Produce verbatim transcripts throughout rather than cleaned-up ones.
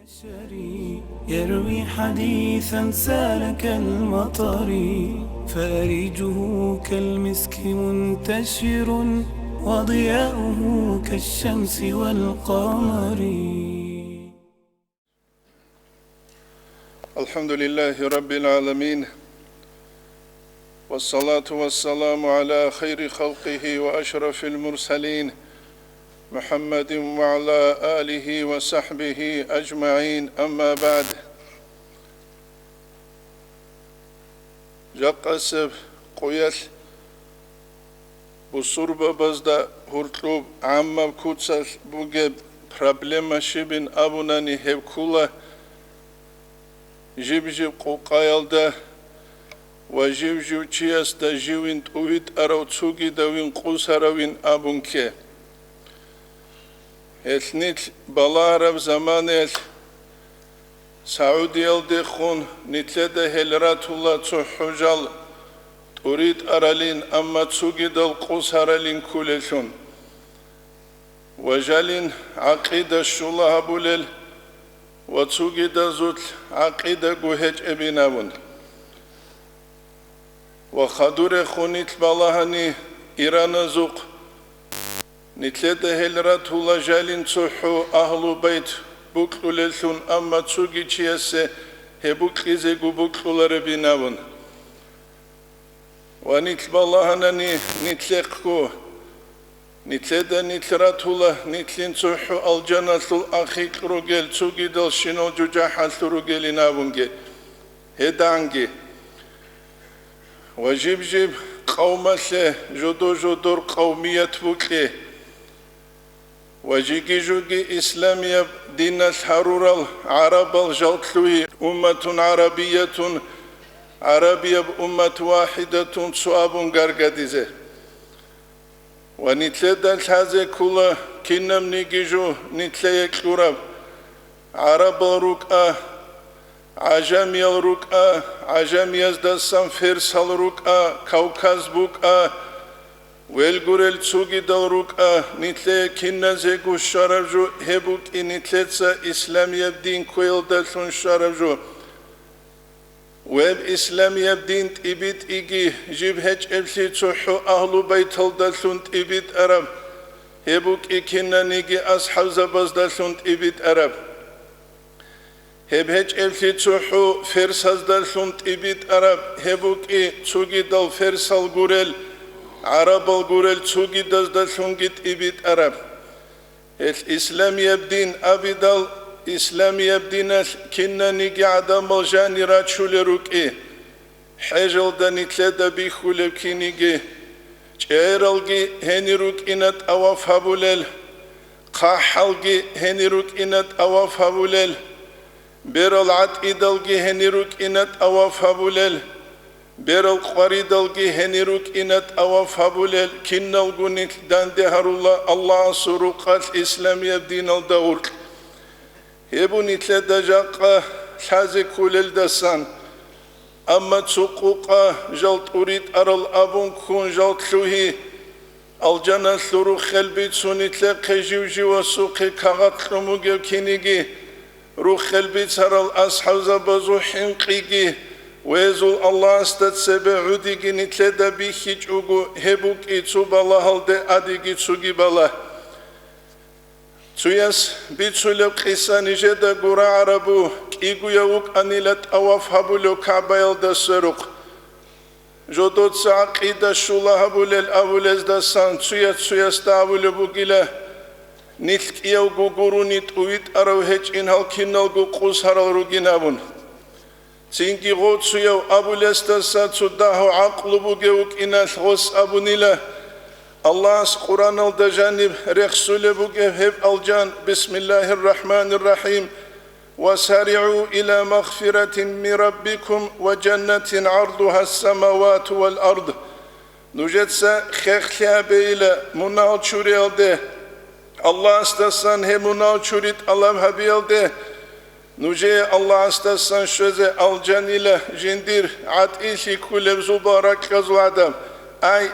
بشري يروي حديثا سال كالمطر، فأريجه كالمسك منتشر، وضياؤه كالشمس والقمر. الحمد لله رب العالمين، والصلاة والسلام على خير خلقه وأشرف المرسلين، محمد وعلى آله وصحبه أجمعين، أما بعد. Жакъасеб къоялъ бусурбабазда гьоркьоб гӀаммаб куцалъ бугеб проблема щибин абунани, гьеб ккола жиб-жиб къукъаялда ва жив-жив чиясда живин тӀувитӀарав цогидавин къусаравин абун кке. Гьелъ нилъ балагьараб заманаялъ Саудиялдехун нилъеда гьел ратула цохӀо жал тӀуритӀаралин, амма цогидал къусаралин кколелъун. Ва жалин гӀакъида щула гьабулел ва цогидазулъ гӀакъидаго гьечӀебин абун. Ва хадурехун нилъ балагьани Ираназухъ, нилъеда гьел ратула жалин цохӀо Агьлу Байт букьулеллъун, амма цоги чиясе гьеб букьизего букьуларебин абун. Ва нилъ балагьанани нилъехъго, нилъеда нилъ ратула нилъин цохӀо алжаналъул ахикь ругел, цогидал щинал жужахӀалъур ругелин абунги, гьеданги. Ва жиб-жиб къавмалъе жодо-жодор къавмият букьи. Ва жиги-жуги исламияб диналъ гьарурал гӀарабал жал лъугьи, умматун гӀарабиятун, гӀарабияб уммат вахӀидатун цо абун гаргадизе. Ва нилъеда лъазе ккола кинабниги жо нилъее кьураб: гӀарабал рукӀа, гӀажамиял рукӀа, гӀажамияздасан ферсал рукӀа, Кавказ букӀа, велгурел цогидал рукӀа, нилъее киназего щвараб жо гьеб букӀи нилъеца исламияб дин кквеялдалъун щвараб жо. Веб исламияб дин тӀибитӀиги жиб гьечӀеблъи цохӀо Агьлу Байталдалъун тӀибитӀараб, гьеб букӀи кинаниги асхӀабзабаздалъун тӀибитӀараб. Гьеб гьечӀеблъи цохӀо ферсаздалъун тӀибитӀараб, гьеб букӀи цогидал ферсал гурел, гӀарабал гурел цогидаздалъунги тӀибитӀараб. Гьелъ исламияб дин абидал, исламияб диналъ кинаниги гӀадамал жани рачулел рукӀи, хӀежалда нилъеда бихьулеб киниги, чӀегӀералги гьенир рукӀина тӀаваф гьабулел, хъахӀалги гьенир рукӀина тӀаваф гьабулел, берал гӀатӀидалги гьенир рукӀина тӀаваф гьабулел, берал къваридалги гьенир рукӀина тӀаваф гьабулел, киналго нилъ данде гьарула Аллагьасул рукъалъ исламияб диналда гъоркь. Гьеб нилъеда жакъа лъазе кколелдасан. Амма цо къукъа жал тӀуритӀарал абун ккун жал лъугьи, алжаналъул руххел бицун нилъехъе жив-живасухъе кагъат кьун бугеб киниги, руххел бицарал асхӀабзабазул хӀинкъиги, везул Аллагьасда цебе гӀудиги нилъеда бихьичӀого, гьеб букӀи цо балагьалде адиги цоги балагь. Цояс бицулеб къиса нижедаго рагӀарабу, кӀигояв вукӀанила тӀаваф гьабулев КагӀбаялда сверухъ. Жодоца гӀакъида щула гьабулел абулездасан цояц-цоясда абулеб бугила, нилъ кӀиявго гурони тӀувитӀарав гьечӀин гьал киналго къусарал ругин абун. Цинги гъоцуяв абулесдаса цо дагьав гӀакълу бугев вукӀиналъ гъос абунила, Аллагьас Къураналда жаниб рехсулеб бугеб гьеб алжан: «Бисмиллагьир рахӀманир рахӀим. Ва саригӀу иля магъфиратин мин раббикум ва жаннатин гӀардугьас самавату вал ард». Нужеца хехлъи гьабейила мунагьал чуриялде, Аллагьасдасан гьеб мунагьал чури тӀалаб гьабиялде, нужее Аллагьасдасан щвезе алжанила жиндир гӀатӀилъи кколеб зулбал ракьазул гӀадаб. Ай,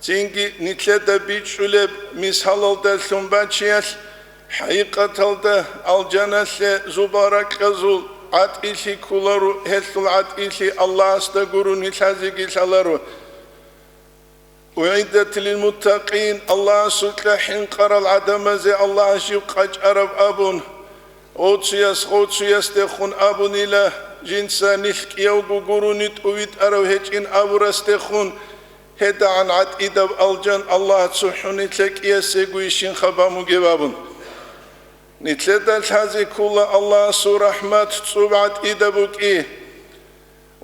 цинги нилъеда бичӀчӀулеб мисалалдалъун бачиялъ, ХӀакъикъаталда, алжаналъе зубаракьазул гӀатӀилъи кколаро, гьелъул гӀатӀилъи Аллагьасда гурони лъазеги лъаларо. «УгӀиддат лилмуттакъин», Аллагьасукьа хӀинкъарал гӀадамазе Аллагьас жив къачӀараб абун, гъоцуяс гъоцуясдехун абунила, жинца нилъ кӀиявго гурони тӀувитӀарав гьечӀин абурасдехун, гьедагӀан гӀатӀидаб алжан Аллагь цохӀони лъекӀиясего ишин хабамугеб абун. Нилъеда лъазе ккола Аллагьасул рахӀмат цӀуб гӀатӀидаб букӀи.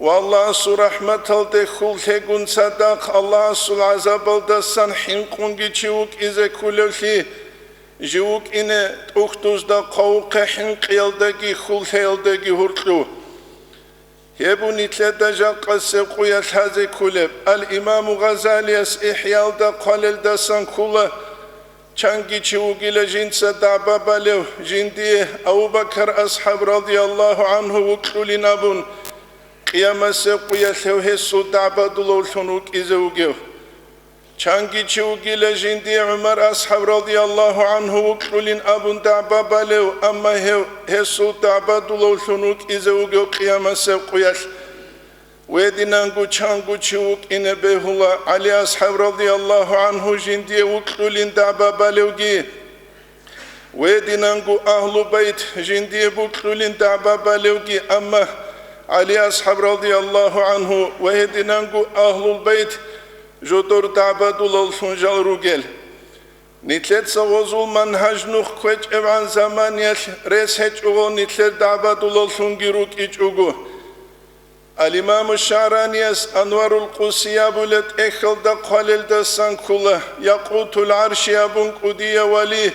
Ва Аллагьасул рахӀматалде хьул лъегун цадахъ Аллагьасул гӀазабалдасан хӀинкъунги чи вукӀизе кколевлъи, жив вукӀине тӀухьдузда хъвавухъе хӀинкъиялдаги хьул лъеялдаги гьуркьу. Гьеб нилъеда жакъасеб къуялъ лъазе кколеб. Ал-Имаму Гъазалияс ИхӀялда хъвалелдасан ккола, чанги чи вугила жинца дагӀба балев, жиндие Абу Бакар асхӀаб радияллагьу гӀанхӀу вукьулин абун, къиямасеб къуялъ гьев гьесул дагӀбадулавлъун вукӀизе вугев. Чанги чи вугила жиндие ГӀумар асхӀаб радияллагьу гӀанхӀу вукьулин абун дагӀба балев, амма гьев гьесул дагӀбадулавлъун вукӀизе вугев къиямасеб къуялъ. Гьединанго чанго чи вукӀине бегьула ГӀали асхӀаб радияллагьу гӀанхӀу жиндие вукьулин дагӀба балевги. Гьединанго Агьлу Байт жиндие букьулин дагӀба балевги, амма ГӀали асхӀаб радияллагьу гӀанхӀу ва гьединанго Агьлул Байт жодор дагӀбадулавлъун жал ругел. Нилъеца гъозул манхӀаж нух кквечӀебгӀан заманиялъ рес гьечӀого нилъер дагӀбадулавлъунги рукӀичӀого. Ал-Имаму ШагӀранияс Анварул Къуси абулеб тӀехьалда хъвалелдасан ккола, Якъутул ГӀарши абун кӀудияв вали,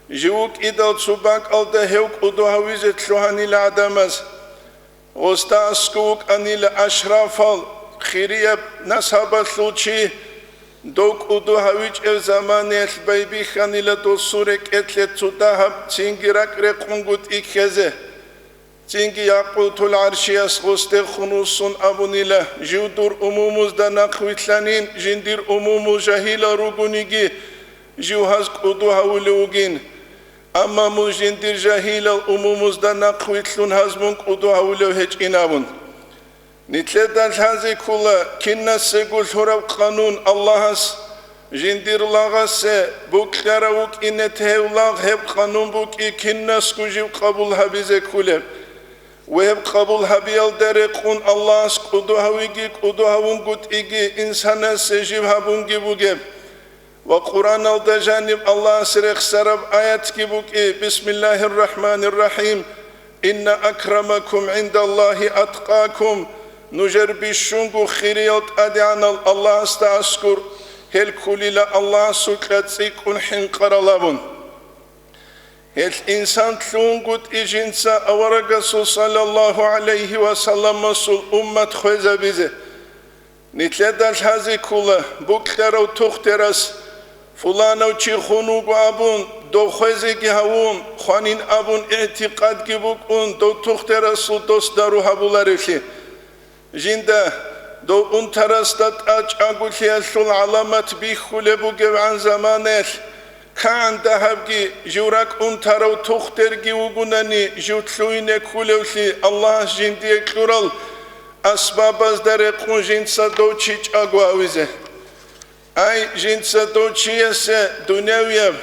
жив вукӀидал цо бакӀалда гьев кӀуду гьавизе лъугьанила гӀадамаз. Гъосда аскӀов вукӀанила ашрафал, хирияб насабалъул чи, дов кӀуду гьавичӀеб заманиялъ байбихьанила досул рекӀелъе цо дагьаб цинги ракӀ рекъунгутӀи ккезе. Цинги Якъутул ГӀаршияс гъосдехун вуссун абунила, жив дур умумузда нахъвилълъанин, жиндир умумул жагьилал ругониги, жив гьаз кӀуду гьавулев вугин. Амма мун жиндир жагьилал умумузда нахъвилълъун гьаз мун кӀуду гьавулев гьечӀин абун. Нилъеда лъазе ккола кинасего лъураб къанун Аллагьас, жиндир лагъасе букьарав вукӀине тев лагъ гьеб къанун букӀи кинасго жив къабул гьабизе кколеб. Ва гьеб къабул гьабиялда рекъун Аллагьас кӀуду гьавиги кӀуду гьавунгутӀиги инсанасе жив гьабунги бугеб. Ва Къуръаналда жаниб Аллагьас рехсараб аятги букӀи: «Бисмиллагьир рахӀманир рахӀим. Инна акрамакум гӀиндаллагьи аткъакум». Нужер бищунго хириял ТӀадегӀанав Аллагьасда аскӀур, гьел кколила Аллагьасукьа цӀикӀкӀун хӀинкъарал абун. Гьелъ инсан лъугьунгутӀи жинца аварагасул саллаллагьу гӀалайгьи ва салламасул уммат хвезабизе. Нилъеда лъазе ккола букьарав тухтерас, фуланав чи хун вуго абун, дов хвезеги гьавун, хванин абун игӀтикъадги букӀун, дов тухтерасул дос дару гьабуларевлъи. Жинда дов унтарасда тӀад чӀаголъиялъул гӀаламат бихьулеб бугебгӀан заманаялъ, кагӀан дагьабги жив ракӀ унтарав тухтерги вугунани, жив лъугьине кколевлъи Аллагьас жиндие кьурал асбабазда рекъун жинца дов чи чӀаго гьавизе. Ай, жинца дов чиясе дунявияб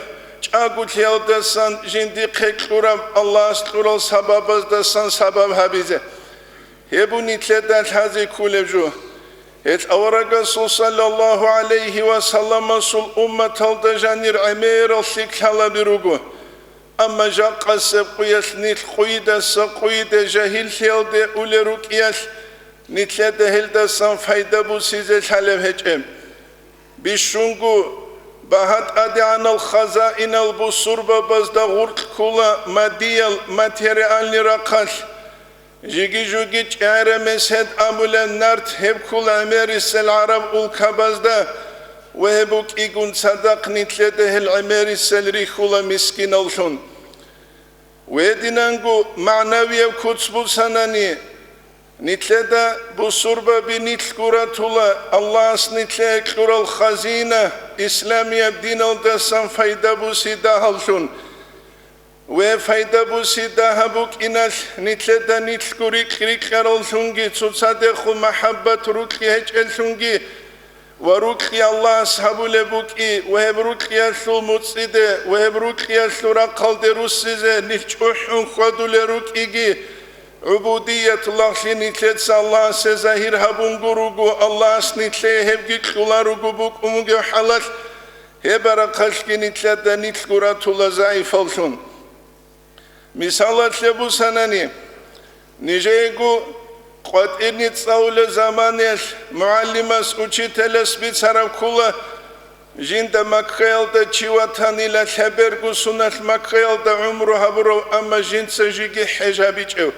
чӀаголъиялдасан жиндихъе кьураб Аллагьас кьурал сабабаздасан сабаб гьабизе. Гьеб нилъеда лъазе кколеб жо. Гьелъ аварагасул саллаллагьу гӀалайгьи ва салламасул умматалда жанир гӀемерал лъикӀлъалаби руго. Амма жакъасеб къуялъ нилъ къуйдаса къуйде жагьиллъиялде улел рукӀиялъ, нилъеда гьелдасан пайда бусизе лъалеб гьечӀеб. Бищунго багьа ТӀадегӀанал хазаинал бусурбабазда гъуркь ккола мадиял, материальный рахъалъ. Жиги-жуги чӀегӀера месед абулеб нарт гьеб ккола гӀемерисел гӀараб улкабазда ва гьеб букӀигун цадахъ нилъеда гьел гӀемерисел рихьула мискиналлъун. Гьединанго магӀнавияб куц бусанани, нилъеда бусурбаби нилъго ратула Аллагьас нилъее кьурал хазина, исламияб диналдасан пайда буси дагьаллъун. Ве пайда буси дагьаб букӀиналъ, нилъеда нилъго рикь-рикьараллъунги, цоцадехун махӀаббат рукьи гьечӀеллъунги ва рукьи Аллагьас гьабулеб букӀи ва гьеб рукьиялъул муцӀиде ва гьеб рукьиялъул рахъалде руссизе нилъ чӀухӀун хьвадулел рукӀиги, гӀубудияталъе нилъеца Аллагьасе загьир гьабунго руго, Аллагьас нилъее гьебги кьоларуго букӀун бугеб хӀалалъ, гьеб барахъалъги нилъеда нилъго ратула загӀипаллъун. Мисалалъе бусанани, нижеего къватӀирни цӀалулел заманаялъ мугӀалимас, учителас бицараб ккола, жинда Маккаялда чи ватанила, лъеберго соналъ Маккаялда гӀумру гьабурав, амма жинца жеги хӀеж гьабичӀев.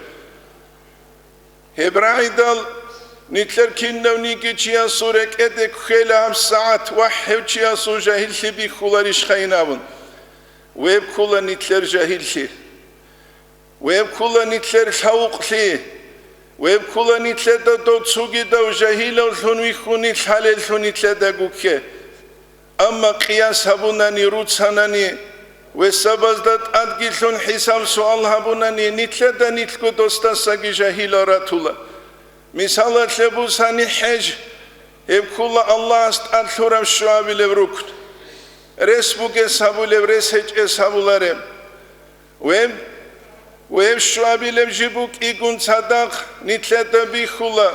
Гьеб рагӀидал нилъер кинавниги чиясул рекӀеде кквела гьаб сагӀат, вагь, гьев чиясул жагьиллъи бихьуларищха ин абун. Веб ккола нилъер жагьиллъи. Веб ккола нилъер лъавукълъи. Веб ккола нилъеда дов цогидав жагьилавлъун вихьуни лъалеллъун нилъеда гукке. Амма къияс гьабунани, руцанани, весабазда тӀадги лъун хӀисаб-суал гьабунани, нилъеда нилъго досдасаги жагьилал ратула. Мисалалъе бусани хӀеж, гьеб ккола Аллагьас тӀад лъураб щуабилеб рукн. Рес бугес гьабулеб, рес гьечӀес гьабулареб. Веб, веб щуабилеб жиб букӀигун цадахъ нилъеда бихьула,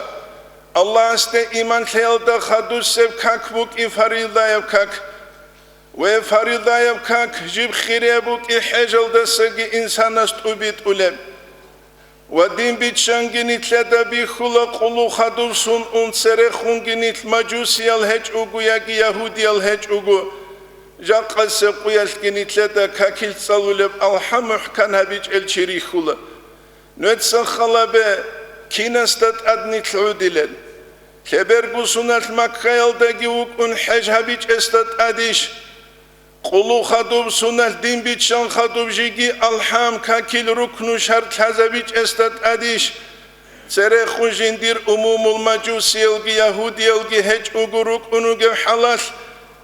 Аллагьасде иман лъеялда хадусеб как букӀи фарилдаяб как. Веб фарилдаяб как жиб хирияб букӀи хӀежалдасаги инсанас тӀубитӀулеб. Ва дин биччанги нилъеда бихьула къулухъ хадуб сун ун церехунги нилъ мажусиял гьечӀого яги ягьудиял гьечӀого, жакъасеб къуялъги нилъеда какил цӀалулеб алхӀам мухӀкан гьабичӀел чи рихьула. Нуеца халабе, кинасда тӀад нилъ гӀодилел? Лъеберго суналъ Маккаялдаги вукӀун хӀеж гьабичӀесда тӀадищ? Къулухъ хадуб, суналъ дин биччан хадуб жеги алхӀам, какил, рукну, шарт лъазабичӀесда тӀадищ? Церехун жиндир умумул мажусиялги ягьудиялги гьечӀого рукӀун ругеб хӀалалъ,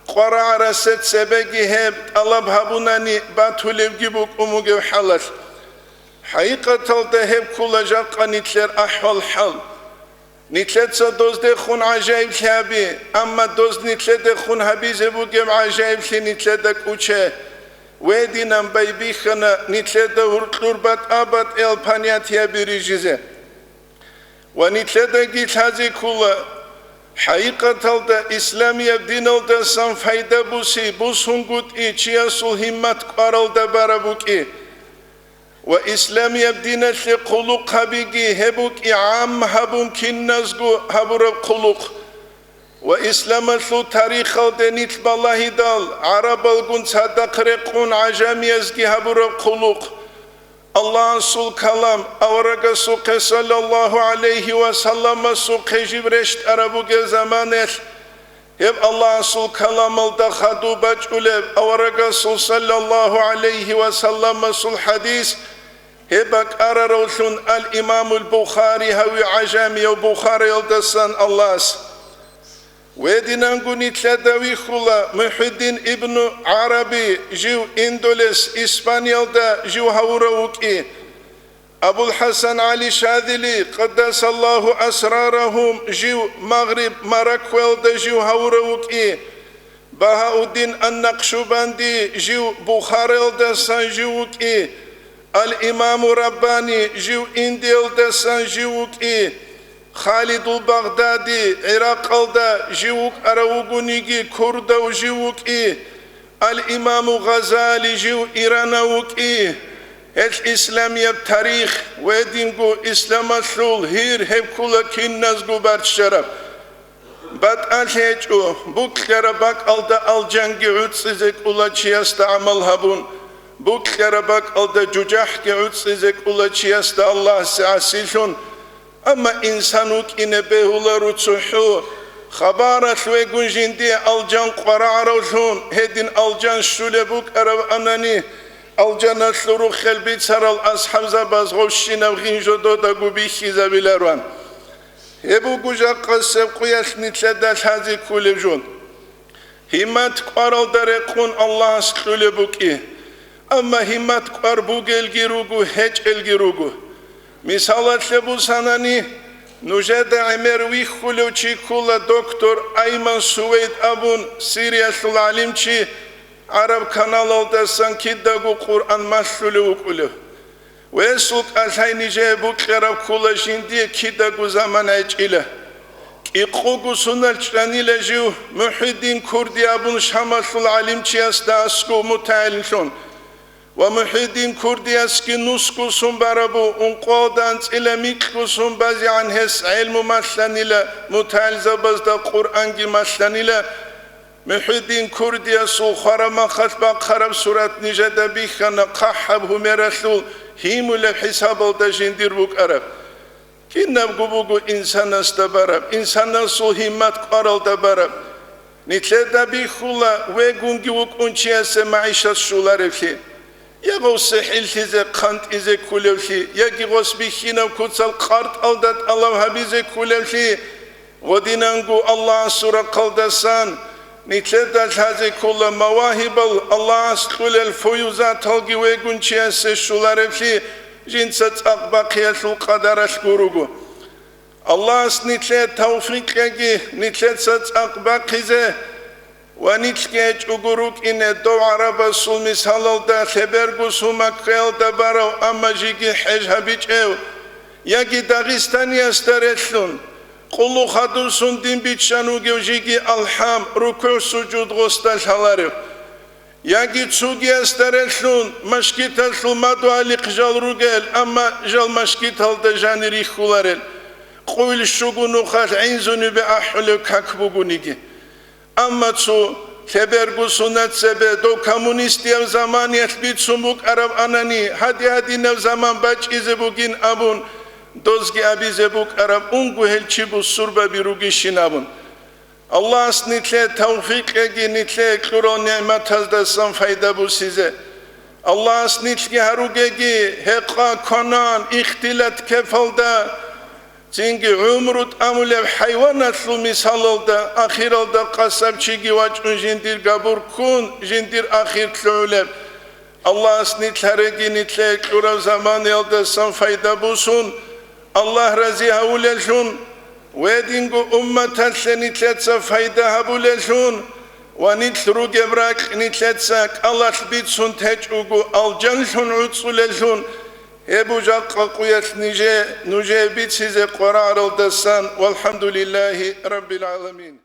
къварагӀарасе цебеги гьеб тӀалаб гьабунани батулебги букӀун бугеб хӀалалъ. ХӀакъикъаталда гьеб ккола жакъа нилъер ахӀвал-хӀал. Нилъеца доздехун гӀажаиблъи гьаби, амма доз нилъедехун гьабизе бугеб гӀажаиблъи нилъеда кӀуче. Гьединан байбихьана нилъеда гьуркьур батӀа-батӀиял понятияби рижизе. Ва нилъедаги лъазе ккола, хӀакъикъаталда исламияб диналдасан пайда буси бусунгутӀи чиясул гьиммат кӀваралда бараб букӀи. Ва исламияб диналъе хъулухъ гьабиги гьеб букӀи гӀам гьабун киназго гьабураб хъулухъ. Ва исламалъул тарихалде нилъ балагьидал, гӀарабалгун цадахъ рекъун гӀажамиязги гьабураб хъулухъ. Аллагьасул калам, аварагасухъе саллаллагьу гӀалайгьи ва салламасухъе жиб рещтӀараб бугеб заманалъ, гьеб Аллагьасул каламалда хадуб бачӀулеб аварагасул саллаллагьу гӀалайгьи ва салламасул хӀадис, гьеб бакӀараравлъун ал-Имамул Бухари гьави гӀажамияв Бухараялдасан Аллагьас. Гьединанго нилъеда вихьула МухӀиддин ибну ГӀараби, жив Индолес, Испаниялда жив гьавурав вукӀи. АбулхӀасан ГӀали Шазили, къаддасаллагьу асрарагьум, жив Магъриб, Мароккоялда жив гьавурав вукӀи. Багьауддин ан-Накъшубанди, жив Бухараялдасан жив вукӀи. Ал-Имаму Раббани, жив Индиялдасан жив вукӀи. Халидул Багъдади, ГӀиракъалда жив вукӀарав вугониги, курдав жив вукӀи. Ал-Имаму Гъазали, жив Иранав вукӀи. Гьелъ исламияб тарих ва гьединго исламалъул гьир гьеб ккола киназго барччараб. БатӀалъи гьечӀо, букьараб бакӀалда алжанги гӀуцӀизе кӀола чиясда гӀамал гьабун, букьараб бакӀалда жужахӀги гӀуцӀизе кӀола чиясда Аллагьасе гӀасилъун, амма инсан вукӀине бегьуларо цохӀо, хабаралъ вегун жиндие алжан къварагӀаравлъун, гьедин алжан щулеб букӀараб анани, алжаналъул руххел бицарал асхӀабзабаз гъовщинаб гъин жо додаго бихьизабилароан. Гьеб буго жакъасеб къуялъ нилъеда лъазе кколеб жо. Гьиммат кӀваралда рекъун Аллагьас кьолеб букӀи. Амма гьиммат кӀвар бугелги руго, гьечӀелги руго. Мисалалъе бусанани, нужеда гӀемер вихьулев чи ккола доктор Айман Сувейд абун, Сириялъул гӀалимчи, гӀараб каналалдасан кидаго Къуръан малъулев вукӀулев. Весул кӀалъай нижее букьараб ккола жиндие кидаго заман гӀечӀила. КӀикъуго соналъ чӀанила жив МухӀиддин Курди абун Шамалъул гӀалимчиясда аскӀов мутагӀилмлъун. Ва МухӀиддин Курдиясги нусго сон барабу, ункъоялда анцӀила микьго сон базегӀан гьес гӀелму малъанила, мутагӀилзабазда Къуръанги малъанила. МухӀиддин Курдиясул хварамахалъ бахъараб сурат нижеда бихьана хъахӀаб гьумералъул гьимулеб хӀисабалда жиндир букӀараб. Кинабго буго инсанасда бараб, инсанасул гьиммат кӀваралда бараб. Нилъеда бихьула вегунги вукӀун чиясе магӀишат щоларевлъи, я гъов сихӀиллъизе хъантӀизе кколевлъи, яги гъос бихьинаб куцал къартӀалда тӀалаб гьабизе кколевлъи, гъодинанго Аллагьасул рахъалдасан нилъеда лъазе ккола мавагьибал, Аллагьас кьулел фуюзаталги вегун чиясе щоларевлъи, жинца цӀакъ бахъиялъул къадаралъ гуруго. Аллагьас нилъее тавфикъ кьеги, нилъеца цӀакъ бахъизе ва нилъги гьечӀого рукӀине дов гӀарабасул мисалалда лъеберго сумаккаялда барав, амма жиги хӀеж гьабичӀев, яги Дагъистаниясда релълъун, къуллу хадусун дин биччан вугев жиги алхӀам, рукугӀ-сужуд гъосда лъаларев. Яги цугиясда релълъун, машгиталъул мадугьалихъ жал ругел, амма жал машгиталда жанир рихьуларел, къуйл щуго нухалъ гӀинзунибе ахӀулев как бугониги. Амма цо лъеберго сунат цебе дов коммунистияб заманиялъ бицун букӀараб анани, гьади-гьадинаб заман бачӀизе бугин абун, дозги абизе букӀараб, унго гьел чи бусурбаби ругищин абун. Аллагьас нилъее тавфикъ кьеги, нилъее кьурал нигӀматаздасан пайда бусизе. Аллагьас нилъги гьаругеги гьекъа, кванан, ихтилат кефалда, цинги гӀумру тӀамулеб хӀайваналъул мисалалда, ахиралда къасабчиги вачӀун жиндир габур ккун, жиндир ахир лъугӀулеб. Аллагьас нилъ гьареги нилъее кьураб заманиялдасан пайда бусун, Аллагь рази гьавулеллъун, гьединго умматалъе нилъеца пайда гьабулеллъун ва нилъ ругеб ракь нилъеца кӀалалъ бицун течӀого алжанлъун гӀуцӀулеллъун, гьеб жакъа къуялъ нижее, нужее бицизе къварагӀаралдасан. ВалхӀамдулиллагьи раббил гӀаламин.